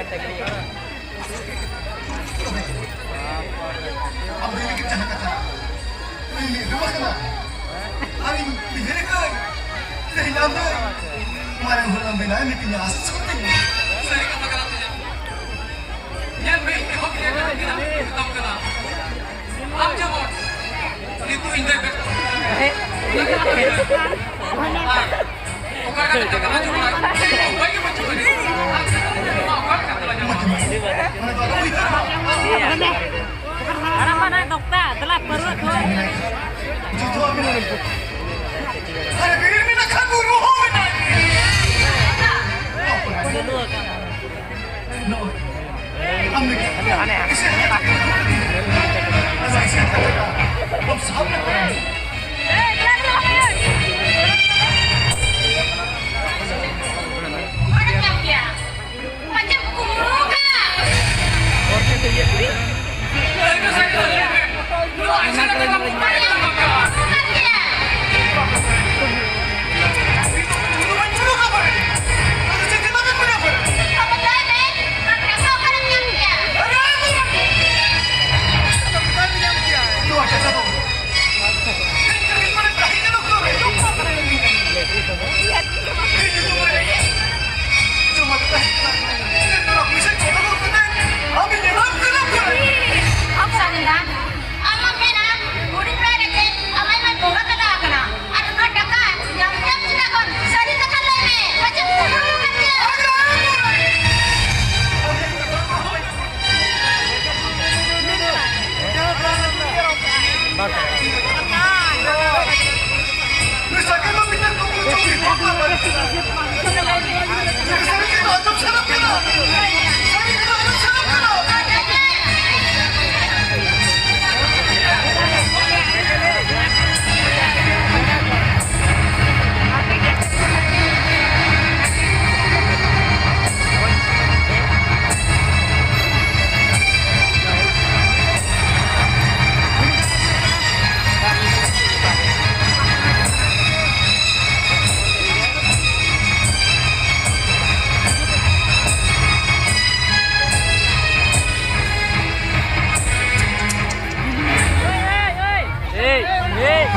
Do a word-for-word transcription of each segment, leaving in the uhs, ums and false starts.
ᱟᱢ ᱫᱚ ᱤᱧ ᱞᱟᱹᱜᱤᱫ ᱡᱟᱦᱟᱸ ᱠᱟᱛᱷᱟ ᱤᱧ ᱞᱟᱹᱭ ᱨᱩᱣᱟᱹᱲ ᱠᱟᱱᱟ᱾ ᱟᱨ ᱤᱧ ᱩᱭᱦᱟᱹᱨ ᱠᱟᱹᱫᱟᱹᱧ, ᱛᱮᱦᱮᱧ ᱟᱢ ᱫᱚ ᱢᱟᱨᱮ ᱦᱚᱲ ᱮᱢ ᱵᱮᱱᱟᱣ ᱢᱤᱛᱟᱹᱧᱟ, ᱟᱥᱤᱥ ᱠᱟᱛᱮᱧ᱾ ᱥᱟᱹᱨᱤ ᱠᱟᱛᱷᱟ ᱠᱟᱱᱟ ᱛᱮᱦᱮᱧ᱾ ᱧᱮᱞ ᱢᱮ, ᱤᱧ ᱦᱚᱸ ᱜᱤᱫᱽᱨᱟᱹ ᱠᱟᱱᱟ, ᱢᱮᱛᱟᱢ ᱠᱟᱱᱟ᱾ ᱟᱢ ᱡᱮᱢᱚᱱ ᱱᱤᱛᱚᱜ ᱤᱧ ᱫᱚᱭ ᱵᱮᱥ ᱟᱨ ᱚᱠᱟ ᱨᱮ ᱢᱤᱫᱴᱟᱝ ᱠᱟᱛᱷᱟ ᱡᱚᱢ ᱞᱟᱜ-ᱟ, ᱩᱯᱟᱹᱭ ᱜᱮ ᱵᱟᱹᱪᱩᱜ ᱟᱹᱱᱤᱡ᱾ ᱟᱨ ᱱᱚᱣᱟ ᱚᱠᱟ ᱞᱮᱠᱟ ᱛᱮᱞᱟ ᱧᱟᱢᱚᱜᱼᱟ? ᱟᱨᱟᱢ ᱵᱟᱱᱟᱭ ᱫᱚᱠᱛᱟ, ᱫᱮᱞᱟ ᱯᱟᱹᱨᱣᱟᱹ ᱠᱚ᱾ ᱡᱚᱛᱚᱣᱟᱜ ᱢᱮᱱᱟᱜᱼᱟ᱾ ᱟᱨ ᱵᱤᱨ ᱢᱮᱱᱟᱜ ᱠᱷᱟᱱ ᱵᱩᱨᱩ ᱦᱚᱸ ᱢᱮᱱᱟᱜᱼᱟ᱾ ᱪᱟᱹᱞᱩ ᱟᱠᱟᱱᱟ᱾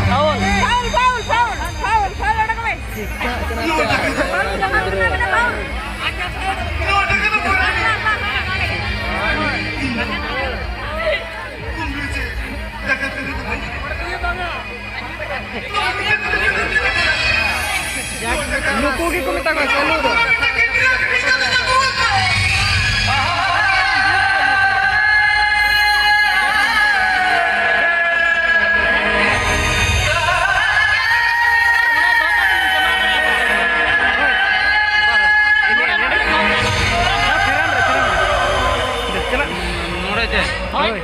ᱯᱷᱟᱣᱩᱞ, ᱯᱷᱟᱣᱩᱞ, ᱯᱷᱟᱣᱩᱞ, ᱯᱷᱟᱣᱩᱞ, ᱯᱷᱟᱣᱩᱞ ᱚᱰᱚᱠ ᱢᱮ᱾ ᱪᱮᱫᱟᱜ ᱠᱟᱱᱟ ᱯᱷᱟᱣᱩᱞ, ᱯᱷᱟᱣᱩᱞ, ᱯᱷᱟᱣᱩᱞ, ᱯᱷᱟᱣᱩᱞ᱾ ᱱᱩᱠᱩ ᱜᱮᱠᱚ ᱢᱮᱛᱟ ᱠᱚᱣᱟ ᱪᱟᱹᱞᱩ ᱫᱚ᱾ ᱦᱳᱭ᱾